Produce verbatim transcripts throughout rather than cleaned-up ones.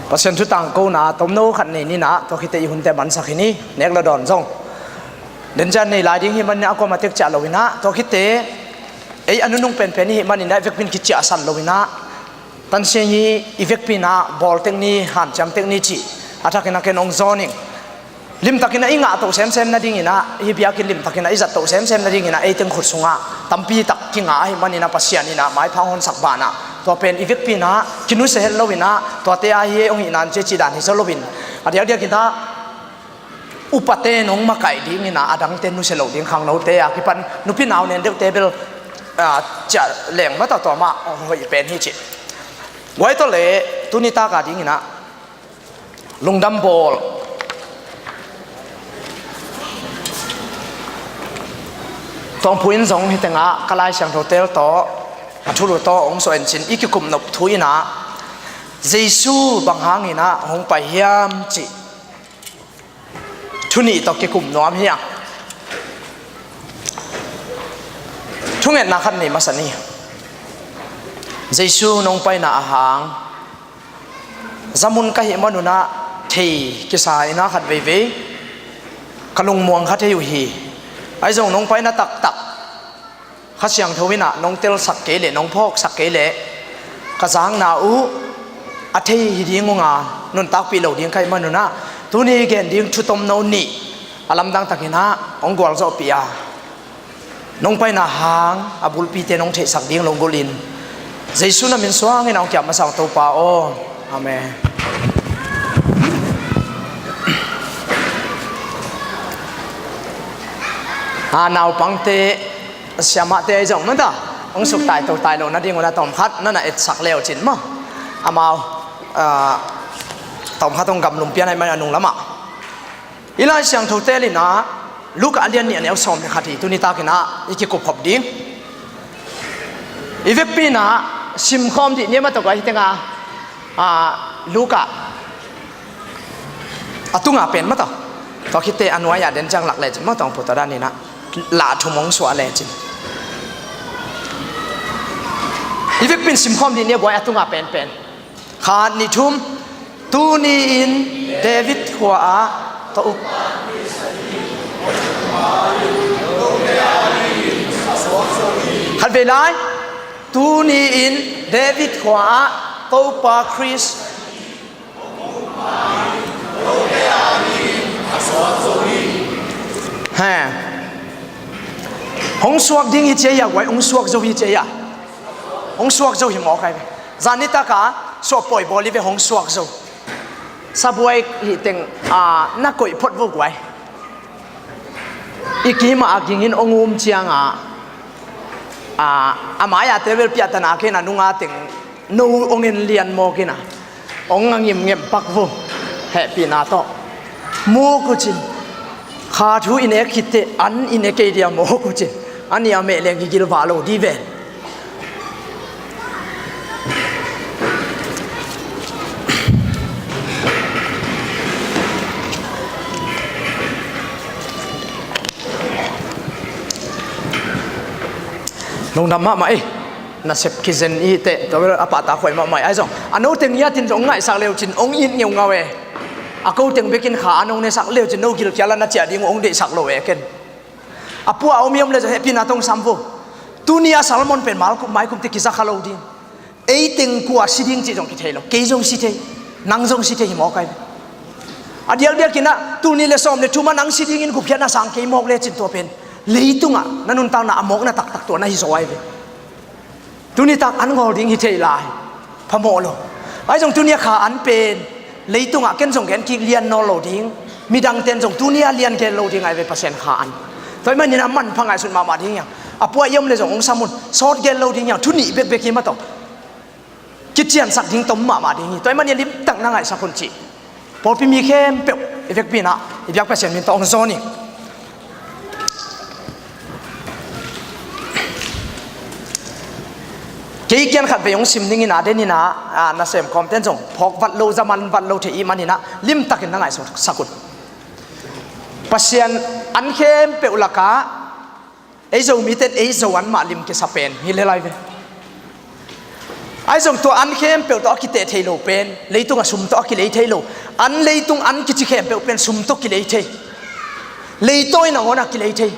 Pasian thu tangkona tomno khat nei ni in ah, tua khit teh i hunte mansak hi ni, nek lo dawn zong. Denzian nei lai ding hi manin ah, a kuamah tek ciah lo in ah, tua khit teh ei a nunung penpen i hih manin ah, i vekpi in kiciahsan lo in ah, tansia hi, i vekpi in ah bawl tek ni, hanciam tek ni cih a thakin ah ken hong zawn ing. Limtakin ah i ngah to semsem nadingin ah, hih biakinn limtakin ah i zat to semsem nadingin ah, ei teng khut sungah tampi tak kingah ahih manin ah, Pasian in ah maipha hong honsak banah, tua pen i vekpi in ah kinusia het lo in ah, tuate a hi ei hong hih nan ci, cih dan hi zaw lo in, a diakdiakin ah upate in hong makaih dingin ah, a dangte nusia lo ding, khangnote a kipan nupi nau nen deuhte bel, ah, ciah leng mah ta, tua mah hoih pen hi ci. Guai tawh leh tuni tak a dingin ah lungdam bawl. Tawngpui in zong hih tengah ka Lai Siangtho tel tawh, a thulu tawh hong suah in cin, i kikum nop thu in ah Jesu bang hangin ah hong pai hiam cih thu nih tawh kikum nuam hi a. Thungetna khat nei masa ni. Jesu nong paina a hang zamun ka hih manun ah thei kisa in ah khat veivei ka lungmuang kha thei uh hi. Ahi zong nong paina taktak Kha Siangtho in ah nong telsak kei leh, nong phawksak kei leh ka zakna uh a thei hi ding ung a, nuntakpih lo ding ka hih manun ah, tuni gen ding thu tomno nih a lamdang takin ah hong gualzawhpih a, nong paina hang a bulpite nong theihsak ding lunggulhin Jesu na min suangin a hong kiam masa ung Topa aw. Amen. A naupangte, siamahte ahi zong mata hong suk taito tai lo nadingun a tawmkhat na na etsak leucin maw? Amau, ah, tawmkhat hong gamlum pian ahi man a nung lamah. I Lai Siangtho tel in ah Luka a lian nih a neu sawm le khat hi, tuni takin ah i kikup khop ding. I vekpi in ah simkhawm dih ni a, mata guai, hi teng ah, ah, Luka a tunga pen mata. Tua khit teh a nuai ah den ciang lak lecin maw, tawng puta dan in ah lah thum hong suah lecin. I vekpi in simkhawm dih ni a guai, a tunga penpen. Khat, nih, thum. Tuni-in David khua-ah Topa. Khat vei lai. Tuni-in David khua-ah Topa Khrist. He. Hong suak ding hi ci a, guai, hong suak zo hi ci a. Hong suak zo hi mawk ai ve. Zan nitak a suahpawi bawl hi ve, hong suak zo. Sabuai hih teng, a, na koih phot vo guai. I kim ah a ging in hong um ciang a, a, a mai-a table piahtan a kei na nung a teng no hong en lian mawk in a, hong a ngimngem pak vo. Hehpihna tawh muk uh cin. Kha thu i nek khit teh an i ne kei dia mawk uh cin. A nih a meh leng kigil vah lo di ven. Lungdam mahmah ei. Nasep kizen i teh, tua bel a pahtak huai mahmah ei. Ahi zong a no teng i a tin zong ngaihsak leucin hong it ngeungau e. A ko teng bekin kha an hong nesak leucin no gilkial a na ciah ding uh hong deihsak lo e ken. A pua a om i om le zong hehpihna tawh hong sam vo. Tuni a sermon pen malkum maikum teh kiza kha lo ding. Ei teng kua si ding cih zong kithei lo. Kei zong si thei, nang zong si thei hi mawk ai ve. A diakdiakin ah tul nih le sawm le thum ah nang si dingin gupkhiatna sang kei mawk lecin tua pen leitungah na nuntakna a mawkna taktak tua na hi zaw ai ve. Tuni tak an ngawl ding hi thei lai. Phamawh lo. Ahi zong tuni a kha an pen leitungah ken zong gen kik lian nawn lo ding. Midang ten zong tuni a lian gen lo ding ai ve Pasian kha an. Tua ahih manin a manpha ngaihsut mahmah ding hiang. A pua i om le zong hong sam un. Sawt gen lo ding hiang. Thu nih bekbek hi mah tawh. Kiciansak ding tom mahmah ding hi. Tua ahih manin limtak na ngaihsak un cih pawlpi mi khempeuh i vekpi in ah i biak Pasian min tawh hong zawn ing. Kei kian khat vei hong sim ning in ah, den in ah, ah, nasem kawmten zong phawk vat lo, zaman vat lo thei i hih manin ah limtakin na ngaihsak un. Pasian an khempeuh lakah ei Zomite in ei Zo an mah lim kisa pen hi le lai ve. Ahi zong tua an khempeuh tawh a kiteh thei lo pen, leitung a sum tawh a kilei thei lo. An leitung an kici khempeuh pen sum tawh kilei thei. Lei tawh in a ngawn a kilei thei.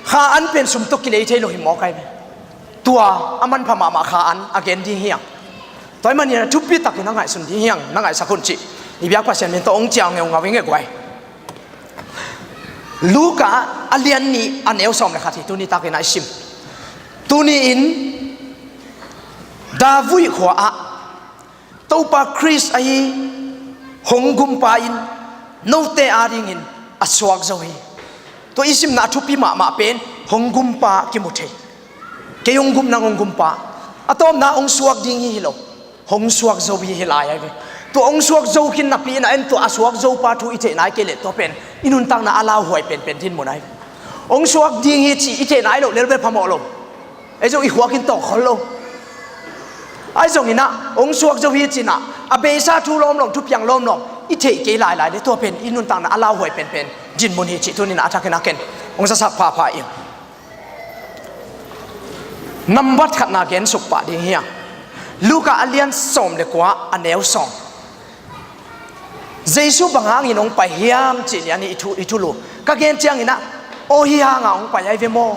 Kha an pen sum tawh kilei thei lo hi mawk ai ve. Tua a manpha mahmah kha an a gen ding hiang. Tua ahih manin a thupi takin a ngaihsun ding hiang, na ngaihsak un cih i biak Pasian min tawh hong cial ngeungau ing e guai. Luka a lian nih a neu sawm le khat hi tuni takin a i sim. Tuni-in David khua ah Topa Khrist ahi hong gumpa in note adingin a suak zo hi. Tua i simna a thupi mahmah pen hong gumpa kimu thei. Kei hong gum, nang hong gumpa. A tawpna hong suak ding hi hi lo. Hong suak zo hi hi lai ai ve. Tua hong suak zo khin napi in a en tua a suak zo pa thu i theih nai kei leh tua pen i nuntakna a lauhuai penpen dinmun ai ve. Hong suak ding hi ci i theih nai lo lel ve phamawh lo. Ei zong i khuak in tawk khol lo. Ai zong in a hong suak zo hi ci-in a a beisa thu lawmlawm, thupiang lawmlawm i theih kei lailai le tua pen i nuntakna a lauhuai penpen dinmun hi cih tuni-in a thakin a ken hong zasak phapha ing. Nambat khatna gen suk pah ding hiang. Luka a lian sawm le kua a neu sawm. Jesu bang hangin hong pai hiam cih lianin i thu, i thulu ka gen ciangin a, aw hi hanga hong pai ai ve maw?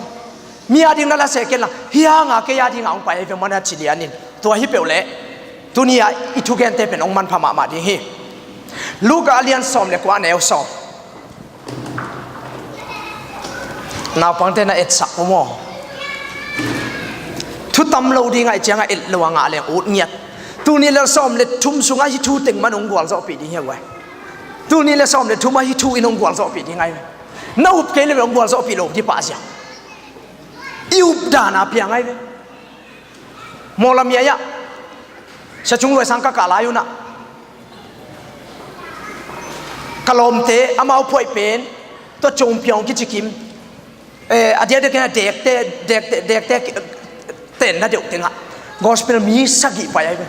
Mi ading na la seh ken la, hi hanga kei adinga hong pai ai ve maw na ci lianin. Tua hi peuh leh tuni-a i thugente pen hong manpha mahmah ding hi. Luka a lian sawm le kua a neu sawm. Naupangte na etsak uh maw? Thu tam lo ding ahih ciangah et lo a ngah leng ut ngiat. Tul nih le sawm le thum sungah hih thu teng man hong gualzawhpih ding hi a guai. Tul nih le sawm le thumah hih thu in hong gualzawhpih ding ahi ve. Na up kei le hong gualzawhpih lo ding pah ziang. I up dan a piang ahi ve. Mawlam hiai ah Sia Cung Luai Sang ka kah lai un ah ka lawmte amau phuaih pen tua Cung Piong kici kim, eh, a diakdiak in a dekte, dekte, dekte tenna deuh tengah gospel mi sagih pai ahi ve.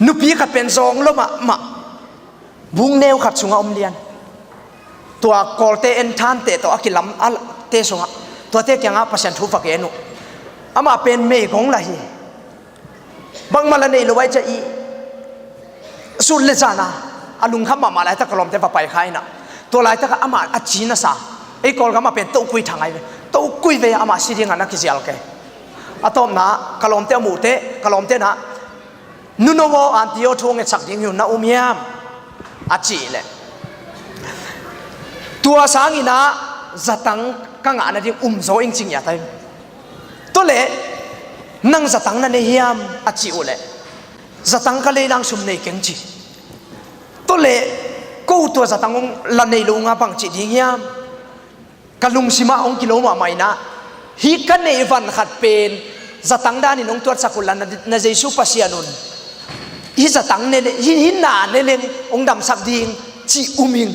Nupi khat pen zawng lo mahmah. Bung neu khat sungah om lian. Tua Kawlte enthante tawh a kilam a te sungah tuate kiangah Pasian thu va gen uh. Amah pen meigong lah hi. Bangmah lah nei lo ahi ciah i sut le zana a lungkham mahmah laitak ka lawmte va pai kha in ah. Tua laitakah amah a ci nasa. Ei Kawlgam ah pen tokui thang ahi ve. Tokui vei ah amah si dingah na kizial kei. A tawpna ka lawmte a muhte, ka lawmte na, "Nuno aw, aunty aw, thu hong etsak ding hi uh, na um hiam?" a cih leh, "Tua sangin ah zatang ka ngah nading um zaw ing," ci ngiat ahi. "Tua leh nang zatang na nei hiam?" a cih uh leh, "Zatang ka lei nang sum nei keng," ci. "Tua leh ko tua zatang hong la nei lo nga bang cih ding hiam?" Ka lungsimah hong kilo mahmah in ah, "Hih ka neih van khat pen zatang danin hong tuatsak unla, na, na Jesu Pasian un. Hih zatang ne leng, hih, hih na ne leng hong damsak ding," ci um ing.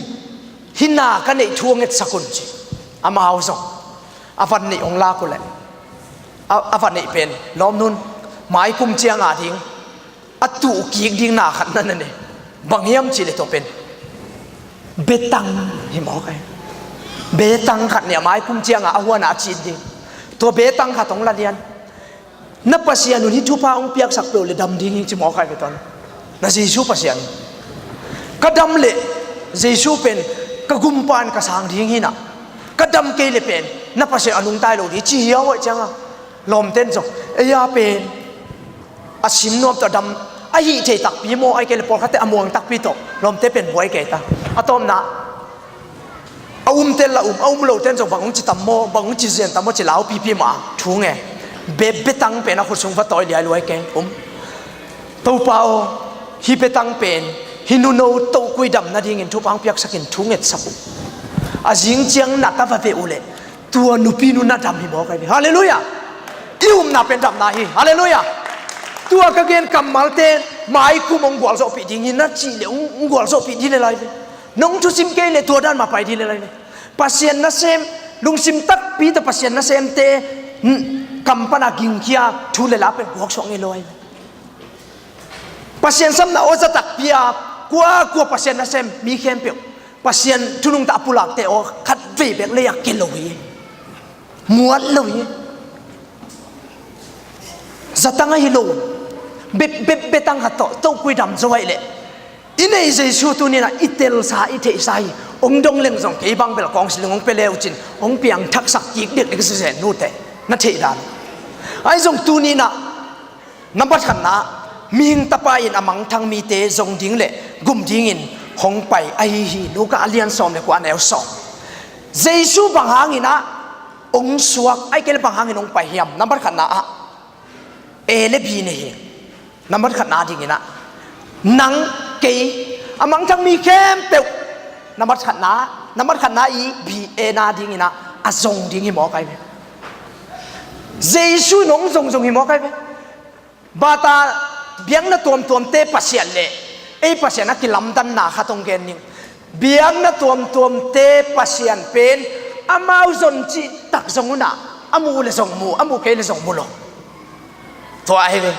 "Hih na ka neih thu hong etsak un," ci. Amau zong a van neih hong lak uh leh, a, a van neih pen lawmnu in maikum ciang a ding a tuh kik ding na khat na na nei. Bang hiam cih leh tua pen betang hi mawk ahi. Betang khat nei a maikum ciangah a huanah a cit ding. Tua betang khat hong la lian. "Na Pasian un hih thupha hong piaksak peuh leh dam ding hi," ci mawk ahi ve tuan. "Na Jesu Pasian un. Ka dam leh Jesu pen ka gumpa in ka sang ding hi in ah. Ka dam kei leh pen na Pasian a nungta hi lo ding," ci hiau ahih ciangah lawmte in zong, "Ei a pen a sim nuam tawh dam a hih thei takpi maw, ahih kei leh pawlkhatte a muang takpi tawh lawmte pen buai kei ta." A tawpna, a umte lah um, a um lote in zong bang hong ci tam maw, bang hong ci zen tam maw ci laupipi mah thu nge. Be, betang pen a khut sung va tawi liai luai keng um. "Topa aw, hih betang pen hih nuno tokui dam nadingin thupha hong piaksak in," thu ngetsak uh. A zing ciang na ka va veh uh leh tua nupi nu na dam hi mawk ahi ve. Halleluiah. I upna pen damna hi. Halleluiah. Tua ka gen kammalte maikum hong gualzawhpih ding hi na cih leh hong, hong gualzawhpih ding lel ahi ve. Nong thusim kei leh tua dan mah pai ding lel ahi ve. Pasian nasem, lungsim takpi tawh Pasian nasemte, mm, kam pana gingkhia thu le la pen guaksuak ngei lo ahi ve. Pasian samna aw za takpi a, kua kua Pasian nasem mi khempeuh Pasian thu nungta a pulakte aw khatvei bek lei a ke lo hi. Muat lo hi. Zatang ahi lo. Bep bep betang khat tawh tokui dam zo aih leh i nei Jesu tuni-in ah i telsa i theihsa hi. Hong dong leng zong kei bang bel kawng siling hong pia le uh cin hong piangthaksak kik dekdek si zen nute na theih dan uh. Ahi zong tuni-in ah nambat khatna ah mihing tapa in a mangthang mite zong ding le gum dingin hong pai ahi hi. Luka a lian sawm le kua a neu sawm. Jesu bang hangin ah hong suak ahi kei le bang hangin hong pai hiam? Nambat khatna ah A le B nei hi. Nambat khatna dingin ah nang kei a mangthang mi khempeuh nambat khatna, nambat khatna i B A na dingin ah a zong ding hi mawk ahi ve. Jesu in hong zong zong hi mawk ahi ve. Bata biakna tuamtuamte Pasian le ei Pasian a kilamdanna khat hong gen ning. Biakna tuamtuamte Pasian pen amau zon cih tak zong un ah a muh le zong mu, a muh kei le zong mu lo. Tua ahi ve.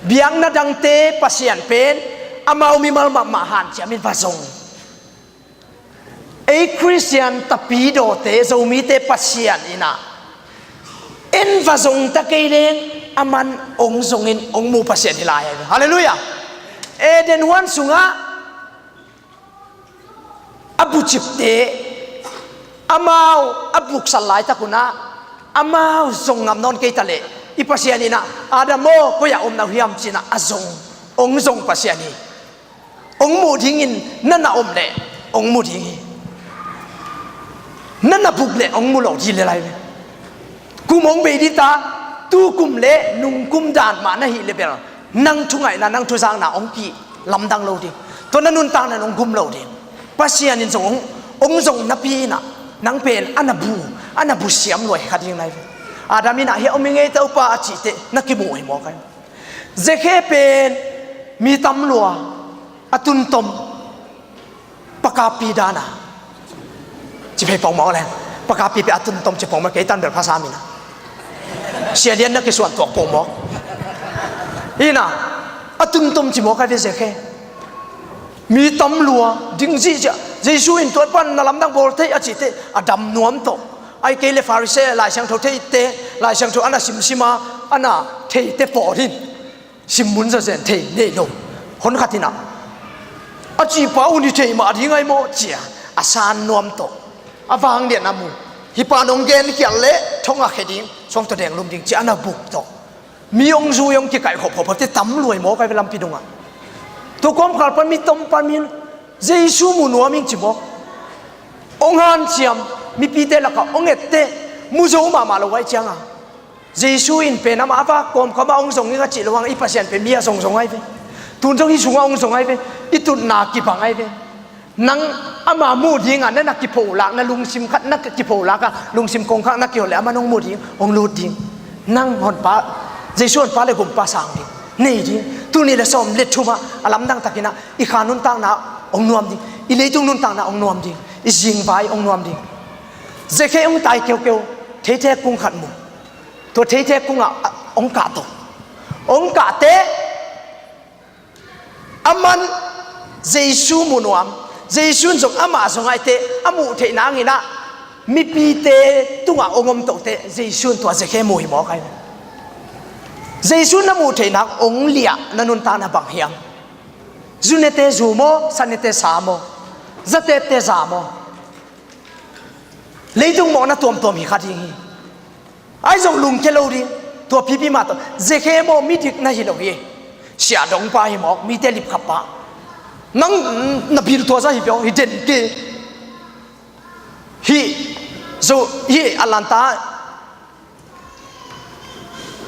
Biakna dangte Pasian pen amau mimal mahmah hanciamin va zong. Ei Khristian tapidawte Zomite Pasian in ah en va zong ta kei leng aman hong zongin hong mu Pasian hi lai ahi ve. Halleluiah. Eden huan sungah a bucipte amau a buksan laitak un ah amau zong ngam nawn kei ta leh i Pasian in ah Adam aw, koi-ah om na uh hiam ci-in ah a zong, hong zong Pasian hi. Hong muh dingin na na om leh hong mu ding hi. Na na buk leh hong mu lo ding hi lai ve. Kum hong bei ding ta, tu kum le nung kum dan mah na hih le bel nang thungaihna, nang thuzakna hong kilamdang lo ding. Tua na nuntakna in hong gum lo ding. Pasian in zong hong, hong zong napi in ah nang pen a na bu, a na bu siam luai kha ding lai ve. Adam in ah hih om hi ngei ta uh pa a cih teh na kimuh hi mawk ahi. Zekhe pen mi tam lua, a tuntom, pakapi dana ci phei pong mawk leng. Pakapi pen a tuntom ci pong mawk, kei tan bel phasa mi na. Sia lian na kisuan tuak pong mawk. Ina, a tuntom ci mawk ahi ve Zekhe. Mi tam lua ding zihziah. Jesu in tua pan na lamdang bawl thei a cihte a dam nuam tawh. Ahi kei le Pharisee, Lai Siangtho theite, Lai Siangtho a na simsim a, a na theite pawl in simmun zazen thei nei lo. Hon khat in ah a cihpa un hi thei mah ding ahi maw cia a san nuam tawh. A vanglian a mu. Hih pa nong genkhial le thong a khe ding, suang tawh deng lum ding cia a na buk tawh. Mi hong zui hong kikaih khop khop te tam luai mawk ahi ve lampi dongah. Tua kawmkal pan mi tom pan min Jesu mu nuam ing ci mawk. Hong hanciam, mipite lakah hong etteh, mu zo mahmah lo ahi cianga Jesu in pen amah a vak kawmkawmah hong zong ing a cih lo hang, i Pasian pen mi a zongzong ahi ve. Tun zong hih sungah hong zong ahi ve. I tutna kibang ahi ve. Nang ama muh dingah na na kipholak, na lungsim khat na kipholak a, lungsim kong khat na kihol le aman hong muh ding, hong lut ding. Nang honpa, Jesu honpa le gumpa sang ding, nei ding. Tuni le sawm le thumah a lamdang takinah i kha nuntakna hong nuam ding, i leitung nuntakna hong nuam ding, i zingvai hong nuam ding. Zekhe hong tai keukeu, theithe kung khat mu. Tua theithe kungah hong kah tawh. Hong kahteh, aman Jesu mu nuam, Jesu in zong amah zong aite a muh theih nanginah mipite tungah hong om tohteh Jesu in tua Zekhe mu hi mawk ahi. Jesu na muh theih nak hong liah na nuntakna bang hiam? Zunete zu maw, sanete sa maw, zatete za maw? Leitung mawhna tuamtuam hi kha ding hi. Ahi zong lungkia lo ding. Tua pipi mah tawh Zekhe maw, midik na hi lo hi. Siahdongpa hi mawk, mite lipkhappa. Nang na bil tua za hi peuh hi den ke. Hih zo hih Atlanta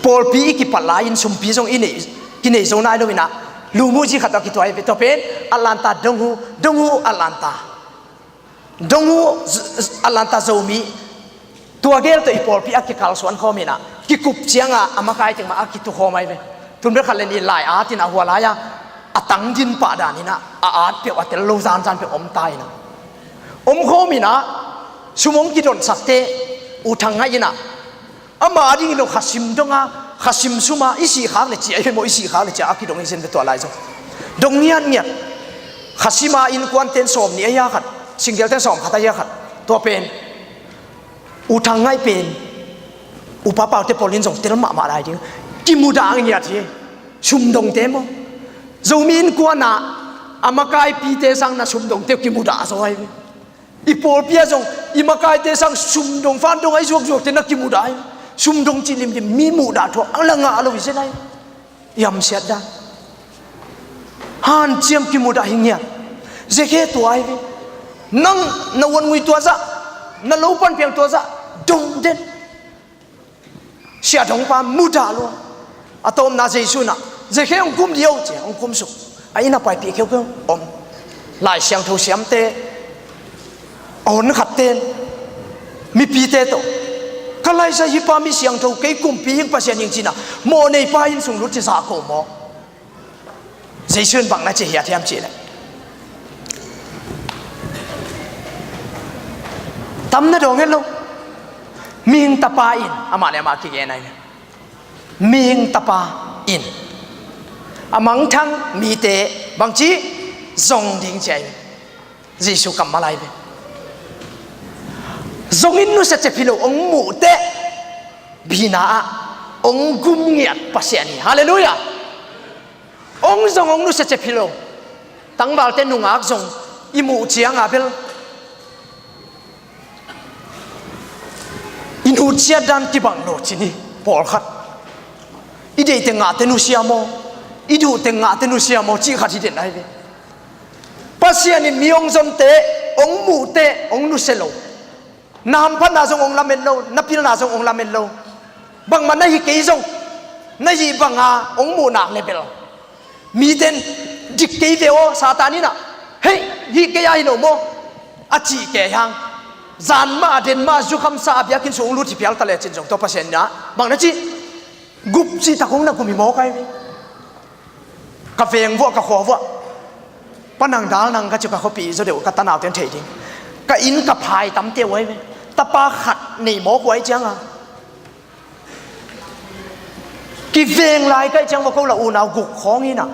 pawlpi i kipat lai-in sumpi zong i nei, kinei zo nai lo inah, lumuhzi khat tawh a kituai ve. Tua pen Atlanta dong uh, dong uh Atlanta. Dong uh Atlanta Zomi tua gel tawh i pawlpi a kikalsuan khawm inah, kikup cianga a makai teng mah a kitukhawm ahi ve. Tun bel khat le nih lai at inah hua lai-a a tangdin pah dan inah a at peuh a tel lo zanzan peuh om ta inah, om khawm inah sum hong kidonsak teh U Thang Ngaih inah ama a dingin lo khasim donga, khasim suma i sihkhak le cia, i hemawh i sihkhak le cia a kidong hi zen ve tua lai zong. Dong ngiatngiat. Khasima innkuanten sawm nih ahi a khat, singgelten sawm khat ahi a khat. Tua pen U Thang Ngaih pen upa paute pawlin zong tel mahmah lai ding. Kimudah ngiat hi. Sumdongte maw? Zomi innkuan ah a makaipite sang na sumdongte kimudah zaw ahi ve. I pawlpi ah zong i makaite sang sumdong fandong ahi zuakzuakte na kimudah ahi ve. Sumdong cih limlim mi muhdah thu a la ngah lo hi zen ahi ve. I hamsiat dan hanciam kimudah hi ngiat. Zekhe tua ahi ve. Nang na uan ngui tua zah, na lo pan piang tua zah, dong den. Siah dongpa mudah lua. A tawpna Jesu in ah, Zekhe hong kum dih o ci, hong kum suk. A inn a paipih kheukheu om. Lai Siangtho siamte, a honkhatte in mipite tawh, ka laisa hi pa mi siangtho, kei kumpi hing, Pasian hing ci-in ah, mawh neipa inn sung lut ci zah ko maw? Jesu in bang na ci hiat hiam cihleh, tam na dawng het lo. Mihing Tapa in, amah le amah kigen ahi. Mihing Tapa in a mangthang mite bangci zong ding ci ahi. Jesu kammal ahi ve. Zong in nusia cep hi lo, hong muh teh bina ah hong gum ngiat Pasian hi. Halleluiah. Hong zong hong nusia cep hi lo. Tangvalte nungak zong i muh ciang a bel i nusia dan kibang lo ci ni. Pawlkhat i deih teng ngah teh nusia maw, i duh teng ngah teh nusia maw cih khat hi den ahi ve. Pasian in mi hong zon teh, hong muh teh hong nusia lo. Na hamphatna zong hong lamen lo, na pilna zong hong lamen lo. Bangmah na hi kei zong, na hih banga hong muh nak le bel, mite in dik kei ve aw, Satan in ah, hei, hih kei a hi lo maw, a cih kei hang. Zan mah, den mah, zukhamsa a biakinn sung hong lut hi phial ta lecin zong tua Pasian in ah bang na ci, gup cihtak hong na gum hi mawk ahi ve. Ka veng vuah, ka khua vuah, pa nang dal nang ka ci, ka khuapi zaw deuh, ka tanaute in thei ding. Ka inn ka phai tamte uh ahi ve. Tapa khat nei mawk uh ahi cianga, kiveng lai ka hih ciang va ko la unau guk khawng hi-in ah,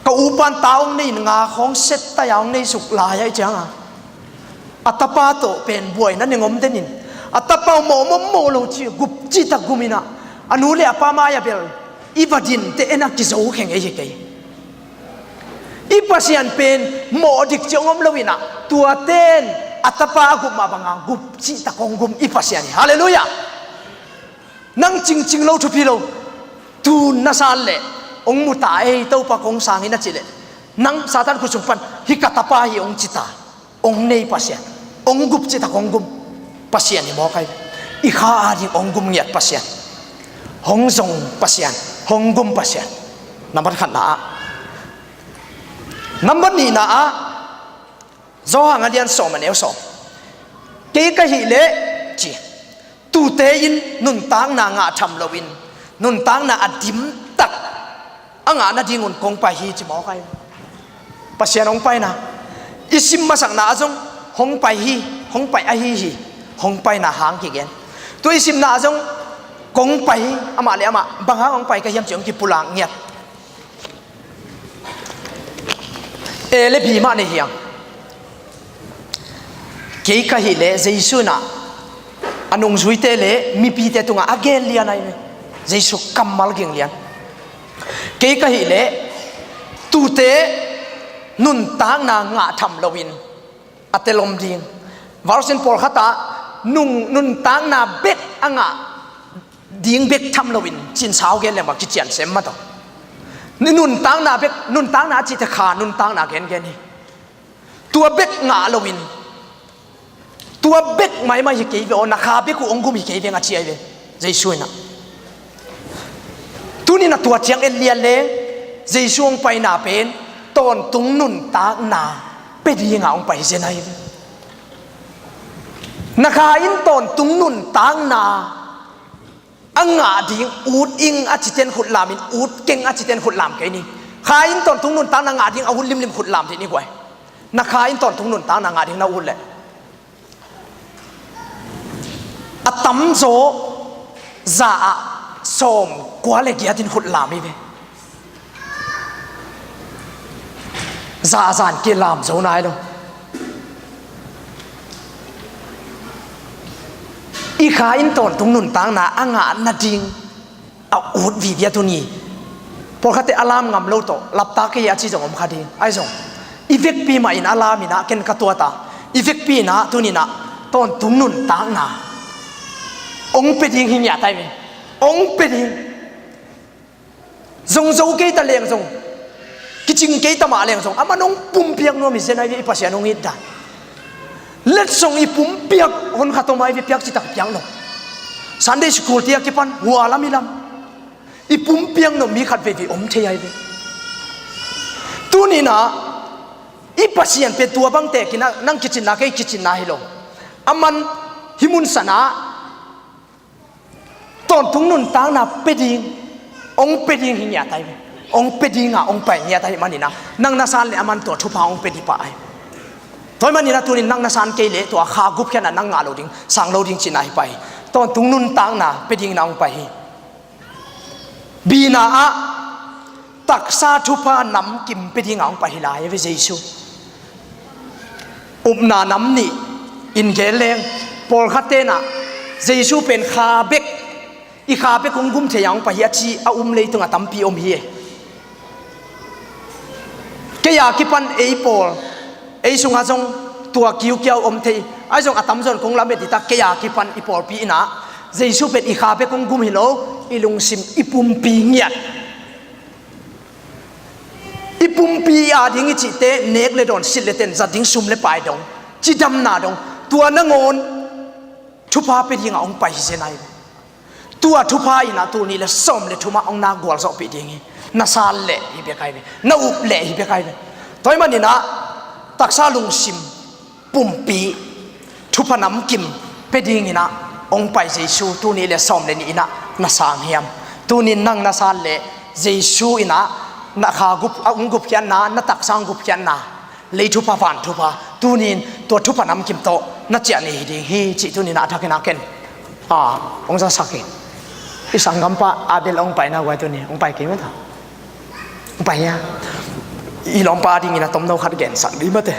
ka upan ta hong nei in nga khawng set tai-a hong nei suk lai ahih cianga, a tapa tawh pen buaina neng om den in, a tapa uh mawh mawh mawh lo ci, gup cihtak gum in ah, a nu le a pa mai-ah bel i va dinte en a kizo kheng ei hi kei. I Pasian pen mawh dik ci hong om lo in ah, tuate in a tapa a gup mah banga gup cihtak hong gum i Pasian hi. Halleluiah. Nang cingcing lo, thupi lo, tun na san leh hong mu ta ei, Topa kong sang hi na cih leh, nang Satan khut sung pan hih ka tapa hi hong ci ta. Hong nei Pasian, hong gup cihtak hong gum Pasian hi mawk ahi. I kha a ding hong gum ngiat Pasian, hong zong Pasian, hong gum Pasian. Nambat khatna ah. Nambat nihna ah, Johan a lian sawm a neu sawm. Kei ka hih leh ci, tuute in nuntakna ngah tham loin, nuntakna a dimtak a ngah nadingun kong pai hi ci mawk ahi. Pasian hong paina i sim masakna ah zong hong pai hi, hong pai ahi hi, hong paina hang kigen. Tua i simna ah zong kong pai hi, amah le amah bang hang hong pai ka hiam ci hong kipulak ngiat. A le B mah nei hi hang. Kei ka hih leh Jesu in ah a nungzuite le mipite tungah a gen lian ahi ve. Jesu kammal ging lian. Kei ka hih leh tuute nuntakna ngah tham loin a tel om ding. Version pawlkhat ah nung, nuntakna bek a ngah ding bek tham loin, cin sau gen leng bang kician sem mah tawh. Nuntakna bek, nuntakna a cihte kha nuntakna gengen hi. Tua bek ngah loin, tua bek maimai hi kei ve aw, na kha bek uh hong gum hi kei veng a ci ahi ve. Jesu in ah, tuni in ah tua ciang en lian leng, Jesu hong paina pen tawntung nuntakna pia dingah hong pai hi zen ahi ve. Na kha in tawntung nuntakna a ngah ding ut ing a citen khut lam in, ut keng a citen khut lam kei ni. Kha in tawntung nuntakna ngah ding a ut limlim khut lam dih ni guai. Na kha in tawntung nuntakna ngah ding na ut leh, a tamzaw za ah sawm kua le giat in khut lam hi ve. Za a zan kei lam zo nai lo. I kha in tawntung nuntakna a ngah nading a ut viviat un hi. Pawlkhatte a lam ngam lo tawh lapta kei a ci zong om kha ding. Ahi zong i vekpi mah in a lam in ah ken ka tuat a, i vekpi in ah tuni in ah tawntung nuntakna ong pia ding hi ngiat ai ve. Ong pia ding. Zong zo kei ta leng zong, kicing kei ta mah leng zong, aman ong pumpiak nuam hi zen ai ve, i Pasian ong it dan. Letsong i pumpiak hon khat om ai ve, piak citak piak lo. Sunday school tiak kipan hua lam i lam i pumpiak nop mi khat veivei om thei ai ve. Tuni in ah i Pasian pen tua bang tekin ah nang kicinna kei kicinna hi lo. Aman hih mun sanah tawntung nuntakna pia ding, ong pia ding hi ngiat ai ve. Ong pia ding a ong pai ngiat ahih manin ah nang na san leh aman tua thupha ong pia ding pah ai. Tua ahih manin ah tunin nang na san kei leh tua kha gupkhiatna nang ngah lo ding, sang lo ding cihna hi pah hi. Tawntung nuntakna pia dingin ah ong pai hi. Bina ah taksa thupha namkim pia dingin ah ong pai hi lai ve Jesu. Upna nam nih in gen leng, pawlkhatte in ah Jesu pen kha bek, i kha bek ong gum thei a ong pai hi a ci a um leitungah tampi om hi e. Kei a kipan ei pawl, ei sungah zong tua kiukiau om thei. Ahi zong a tamzaw in kong lamet dita, kei a kipan i pawlpi in ah Jesu pen i kha bek ong gum hi lo, i lungsim, i pumpi ngiat. I pumpi a ding i cihte nek le dawn, silh le ten, zat ding sum le pai dong, cidamna dong, tua nangawn thupha pia dingin ah ong pai hi zen ai ve. Tua thupha in ah tul nih le sawm le thumah ong na gualzawhpih ding hi. Na san leh hi bek ai ve. Na up leh hi bek ai ve. Tua ahih manin ah taksa lungsim pumpi thupha namkim pia dingin ah ong pai Jesu tul nih le sawm le nih in ah na sang hiam? Tunin nang na san leh Jesu in ah na kha gup, a ong gupkhiatna, na taksa ong gupkhiatna, lei thupha, van thupha, tunin tua thupha namkim tawh na ciah ni hi ding hi cih tunin ah a thakin ah ken a ong zasak hi. I sanggampa Abel ong paina guai tuni ong pai kei mah ta. Ong pai hia? I lawmpa dingin a tomno khat gensak dih mate.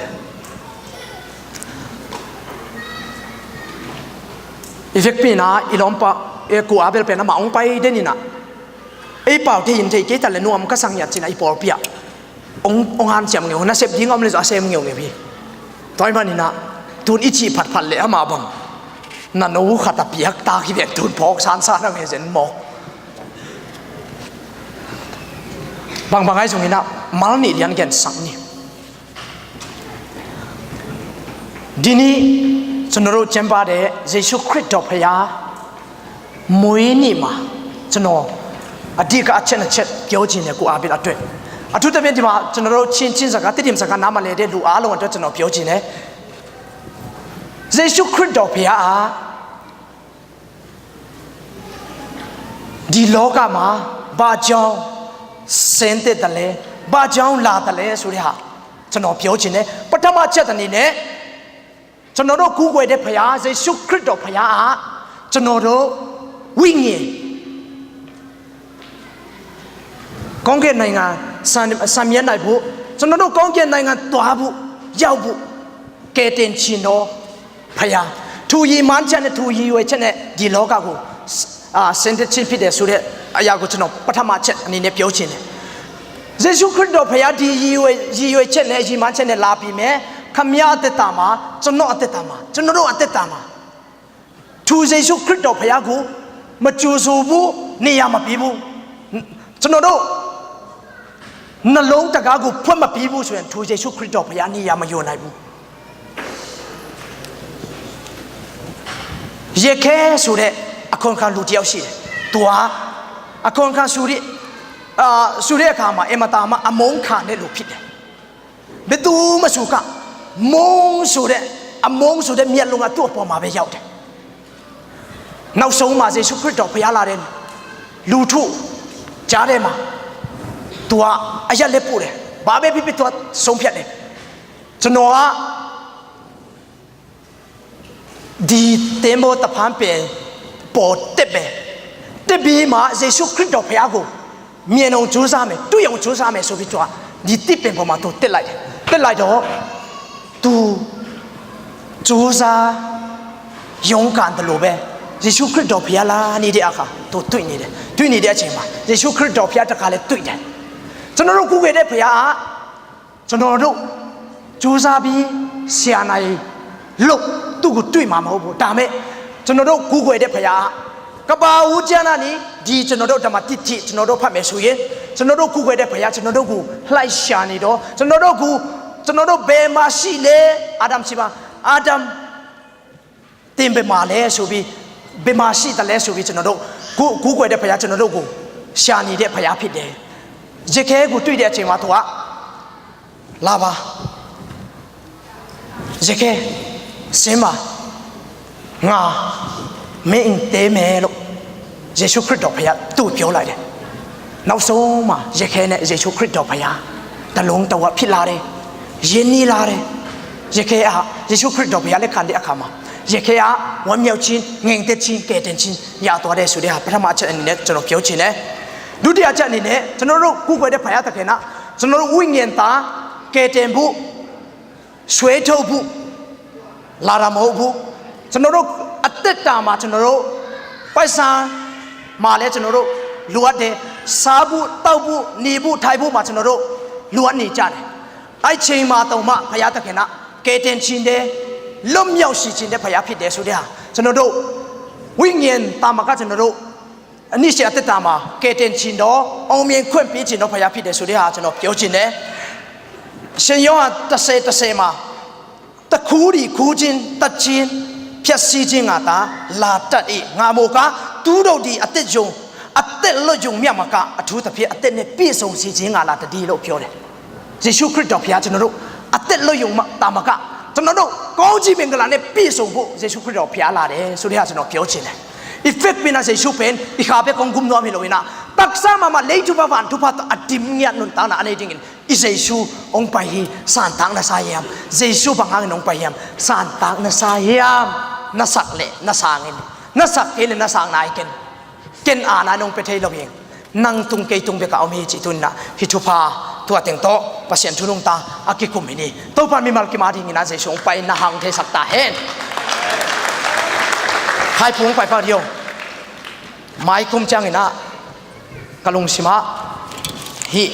I vekpi in ah i lawmpa, e, ku Abel pen amah ong pai den in ah, ei pau thei in thei kei ta le nuam ka sang ngiat ci-in ah i pawlpi ah ong, ong hanciam ngeu, na sep ding a om le zong a sem ngeungeu hi. Tua ahih manin ah tun i cih phatphat leh amah bang na no khat a piak tak hi ven, tun phawk sansan a nge zen mawk. Bangbang ahi zongin ah mal nih lian gensak ni. Dini ကျွန်တော်တို့ကျမ်းပါတဲ့ယေရှုခရစ်တော်ဘုရားမွေးနေ့မှာကျွန်တော်အဓိကအချက်နှစ်ချက်ပြောချင်တယ်ကိုအားဖြင့်အတွက်အထူးသဖြင့်ဒီမှာကျွန်တော်တို့ချင်းချင်းစကားတည်တင်စကားနားမလည်တဲ့လူအားလုံးအတွက်ကျွန်တော်ပြောချင်တယ်ယေရှုခရစ်တော်ဘုရားဟာ ဒီလောကမှာဘာကြောင့်ဆင်းသက်သလဲဘာကြောင့်လာသလဲဆိုတဲ့ဟာကျွန်တော်ပြောချင်တယ်ပထမချက်အနေနဲ့ကျွန်တော်တို့ကူးကွယ်တဲ့ဘုရားယေရှုခရစ်တော်ဘုရားကကျွန်တော်တို့ဝိညာဉ်ကောင်းကင်နိုင်ငံဆံမျက်နှာဖို့ကျွန်တော်တို့ကောင်းကင်နိုင်ငံသွားဖို့ရောက်ဖို့ကယ်တင်ခြင်းတော် ဖယားသူရည်မှန်းချက်နဲ့သူရည်ရွယ်ချက်နဲ့ဒီလောကကိုအာဆင်းသက်ခြင်းဖြစ်တယ်ဆိုတဲ့အရာကိုကျွန်တော်ပထမချက်အနေနဲ့ပြောချင်တယ်ယေရှုခရစ်တော်ဖယားဒီရည်ရွယ်ရည်ရွယ်ချက်နဲ့ရည်မှန်းချက်နဲ့လာပြီမယ်ခမည်းအသက်တာမှာကျွန်တော်အသက်တာမှာကျွန်တော်တို့အသက်တာမှာသူယေရှုခရစ်တော်ဖယားကိုမကြိုဆိုဘူးနေရာမပေးဘူးကျွန်တော်တို့နှလုံးတကားကိုဖွင့်မပေးဘူးဆိုရင်သူယေရှုခရစ်တော်ဖယားနေရာမယူနိုင်ဘူး ရေခဲဆိုတဲ့အခွန်ခံလူတစ်ယောက်ရှိတယ်။သူကအခွန်ခံဆိုတဲ့အာဆိုတဲ့အခါမှာအင်မတန်မှအမုန်းခံတဲ့လူဖြစ်တယ်။ဘယ်သူမှဆိုကမုန်းဆိုတဲ့အမုန်းဆိုတဲ့မျက်လုံးကသူ့အပေါ်မှာပဲရောက်တယ်။နောက်ဆုံးမှာယေရှုခရစ်တော်ဘုရားလာတဲ့လူထုကြားထဲမှာသူကအရက်လက်ပို့တယ်။ဘာပဲဖြစ်ဖြစ်သူကဆုံးဖြတ်တယ်။ကျွန်တော်က ဒီသင်္ဘောသဖန်းပင်ပေါ်တက်မယ်။တက်ပြီးမှယေရှုခရစ်တော်ဘုရားကိုမြင်အောင်ကြိုးစားမယ်။တွေ့အောင်ကြိုးစားမယ်ဆိုပြီးသူကဒီသစ်ပင်ပေါ်မှာသူတက်လိုက်တယ်။တက်လိုက်တော့သူကြိုးစားရုန်းကန်တယ်လို့ပဲယေရှုခရစ်တော်ဘုရားလာနေတဲ့အခါသူတွေ့နေတယ်။တွေ့နေတဲ့အချိန်မှာယေရှုခရစ်တော်ဘုရားတခါလဲတွေ့တယ်။ ကျွန်တော်တို့ကိုးကွယ်တဲ့ဘုရားက ကျွန်တော်တို့ကြိုးစားပြီးဆရာနာရီလုပ်သူ့ကိုတွေ့မှာမဟုတ်ဘူး။ ဒါပေမဲ့ကျွန်တော်တို့ကိုးကွယ်တဲ့ဘုရားက ကမ္ဘာဦးကျမ်းစာကနေ ဒီကျွန်တော်တို့ဓမ္မတိတိကျွန်တော်တို့ဖတ်မယ်ဆိုရင် ကျွန်တော်တို့ကိုးကွယ်တဲ့ဘုရားကျွန်တော်တို့ကိုလိုက်ရှာနေတော့ ကျွန်တော်တို့ကိုကျွန်တော်တို့ဘယ်မှာရှိလဲ။ အာဒမ်ရှိပါ။ အာဒမ် သင်ဘယ်မှာလဲဆိုပြီး၊ ဘယ်မှာရှိသလဲဆိုပြီး ကျွန်တော်တို့ကိုးကိုးကွယ်တဲ့ဘုရား၊ ကျွန်တော်တို့ကိုရှာနေတဲ့ဘုရားဖြစ်တယ်။ ယခဲကိုတွေ့တဲ့အချိန်မှာသူကလာပါ၊ ယခဲ၊ ဆင်းပါ၊ ငါမင်းအင်တဲမယ်လို့ယေရှုခရစ်တော်ဘုရားသူ့ကိုပြောလိုက်တယ်။ နောက်ဆုံးမှာယခဲနဲ့ယေရှုခရစ်တော်ဘုရားတစ်လုံးတစ်ဝက်ဖြစ်လာတယ်။ ရင်းနှီးလာတယ်။ ယခဲဟာယေရှုခရစ်တော်ဘုရားလက်ခံတဲ့အခါမှာ ယခဲဟာဝမ်းမြောက်ခြင်း၊ ငြိမ်သက်ခြင်း၊ ကယ်တင်ခြင်းရသွားတယ်ဆိုတဲ့ဟာ ပထမအချက်အနေနဲ့ကျွန်တော်ပြောချင်တယ်။ ဒုတိယအချက်အနေနဲ့ ကျွန်တော်တို့ကိုးကွယ်တဲ့ဘုရားသခင်က ကျွန်တော်တို့ဝိညာဉ်သားကယ်တင်ဖို့၊ ဆွဲထုတ်ဖို့လာတာမဟုတ်ဘူး။ ကျွန်တော်တို့အသက်တာမှာ ကျွန်တော်တို့ပိုက်ဆံမှာလည်း ကျွန်တော်တို့လိုအပ်တယ်။ စားဖို့၊ သောက်ဖို့၊ နေဖို့၊ ထိုင်ဖို့မှာ ကျွန်တော်တို့လိုအပ်နေကြတယ်။ အဲ့ချိန်မှာတောင်မှ ဘုရားသခင်က ကယ်တင်ခြင်းနဲ့လွတ်မြောက်စေခြင်းတဲ့ဘုရားဖြစ်တယ်ဆိုတဲ့ဟာ ကျွန်တော်တို့ဝိညာဉ်သာမက ကျွန်တော်တို့အနှစ်ရှည်အသက်တာမှာ ကယ်တင်ခြင်းတော့၊ အောင်မြင်ခွင့်ပေးခြင်းတော့ ဘုရားဖြစ်တယ်ဆိုတဲ့ဟာ ကျွန်တော်ပြောချင်တယ်။ ရှင်ယောဟန်တစ်ဆယ်၊ တစ်ဆယ်မှာ တခူးသည် ခူးခြင်း၊ သတ်ခြင်း၊ ဖျက်ဆီးခြင်းငှာသာလာတတ်၏။ ငါမူကား သူတို့သည် အသက်ယုံ၊ အသက်လွတ်ယုံမျှမက အထူးသဖြင့် အသက်နှင့်ပြည့်စုံစေခြင်းငှာလာတတ်၏လို့ ပြောတယ်။ ယေရှုခရစ်တော်ဘုရား ကျွန်တော်တို့အသက်လွတ်ယုံမှသာမက ကျွန်တော်တို့ကောင်းကြီးမင်္ဂလာနဲ့ပြည့်စုံဖို့ ယေရှုခရစ်တော်ဘုရားလာတယ်ဆိုတဲ့ဟာ ကျွန်တော်ပြောချင်တယ်။ Effect ပင်က ယေရှုပင် ဒီခါပဲ ကောင်းကုန်းသွားပြီလို့ဝင်တာ တက္ကသမားမှာ လေးထုဖတ်ဖန်ထုဖတ်အတိမြတ်နုန်တန်းနာ အနေနဲ့ Jesu hong pai hi, santak na sa hiam? Jesu bang hangin hong pai hiam? Santak na sa hiam? Na sak le na sang in, na sak kei le na sang nai ken, ken aana nong pia thei lo hi. Nang tung kei tung bek a om hi ci. Tu-in ah hih thupha tua teng tawh Pasian thu nungta a kikum hi ni. Topa mimal kim a dingin ah Jesu hong pai in na hang theisak ta hen. Hai phung pai pah dio. Mai kum ciangin ah ka lungsim ah hih